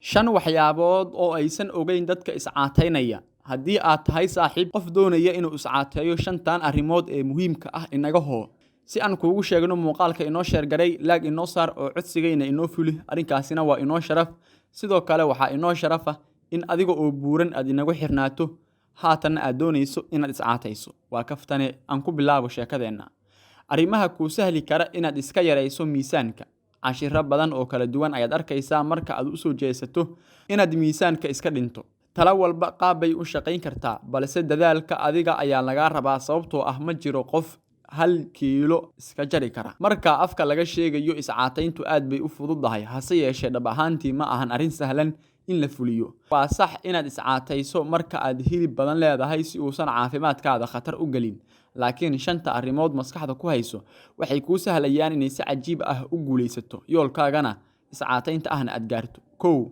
Shan waxyaabood oo aysan ogeyn dadka iscaataynaya. Haddii aad tahay saaxiib qof doonaya inuu iscaateeyo, shantan arrimood ee muhiimka ah inaga hoo. Si aan kuugu sheegno, muuqaalka inoo share garay, like inoo saar oo codsigayna inoo fuli. Arrinkaasina waa inoo sharaf. Sidoo kale waxaa inoo sharaf ah in adiga oo buuran aad inagu xirnaato, haatanna aad doonayso inaad iscaatayso. Waa kaftane, aan ku bilaabo sheekadeenna. Arrimaha kuu sahli kara inaad iska yarayso miisaanka. Cashiro badan oo kala duwan ayaad arkaysaa marka aad u soo jeesato inaad miisaanka iska dhinto. Talo walba qaab bay u shaqayn kartaa, balse dadaalka adiga ayaa lagaa rabaa, sababtoo ah ma jiro qof 1 kiilo iska jari kara. Marka afka laga sheegayo, iscaatayntu aad bay u fududahay, hase yeeshee dhab ahaantii ma ahan arrin sahlan in la fuliyo. Waa sax inaad iscaatayso marka aad hilib badan leedahay si uusan caafimaadkaada khatar u gelin, laakiin shanta arrimood maskaxda ku hayso waxay kuu sahlayaan inay si cajiib ah u guulaysato, yoolkaagana iscaataynta ahna aad gaarto. 1,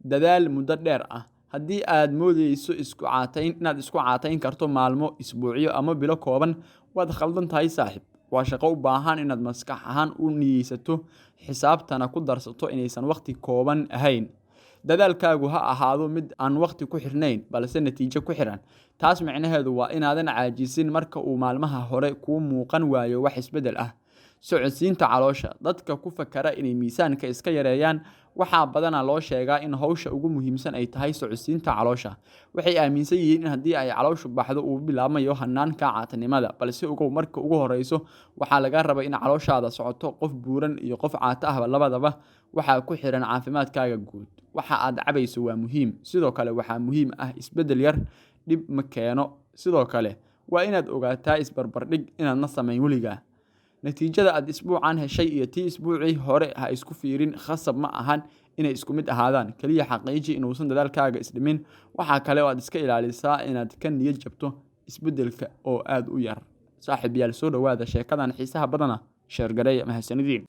dadaal muddo dheer ah. Haddii aad moodeyso isku caatayn inaad isku caatayn karto maalmo, isbuucyo ama bilo kooban, waad khaldan tahay, saaxiib. Waa shaqo u baahan inaad maskax ahaan u niyeysato, xisaabtana ku darsato inaysan waqti kooban ahayn. Dadaalkaagu ha ahaado mid aan waqti ku xirnayn, balse natiijo ku xiran. Taas micnaheedu waa inaadan caajisin marka uu maalmaha hore kuu muuqan waayo wax isbeddel ah. Socodsiinta caloosha. Dadka ku fakara inay miisaanka iska yareeyaan waxaa badanaa loo sheegaa in hawsha ugu muhiimsan ay tahay socodsiinta caloosha. Waxay aaminsan yihiin in haddii ay calooshu baxdo uu bilaabmayo hanaanka caatinimada, balse ogow, marka ugu horeyso waxaa laga rabaa in calooshaada socoto. Qof buuran iyo qof caato ahba labadaba waxaa ku xiran caafimaadkaaga guud. Waxa aad cabayso waa muhiim. Sidoo kale waxaa muhiim ah, isbeddel yar dhib ma keeno. Sidoo kale waa inaad ogaataa isbarbardhig inaadna samayn weligaa. Natiijada aad isbuucan heshay iyo tii isbuucii hore ha isku fiirin. Khasab ma ahan inay isku mid ahaadaan. Kaliya xaqiiji inuusan dadaalkaaga isdhimin. Waxaa kale oo aad iska ilaalisaa inaad ka niyad jabto isbeddelka oo aad u yar. Saaxiib yaal, soo dhawaada sheekadan xiisaha badana. Share gareeya. Mahadsanidin.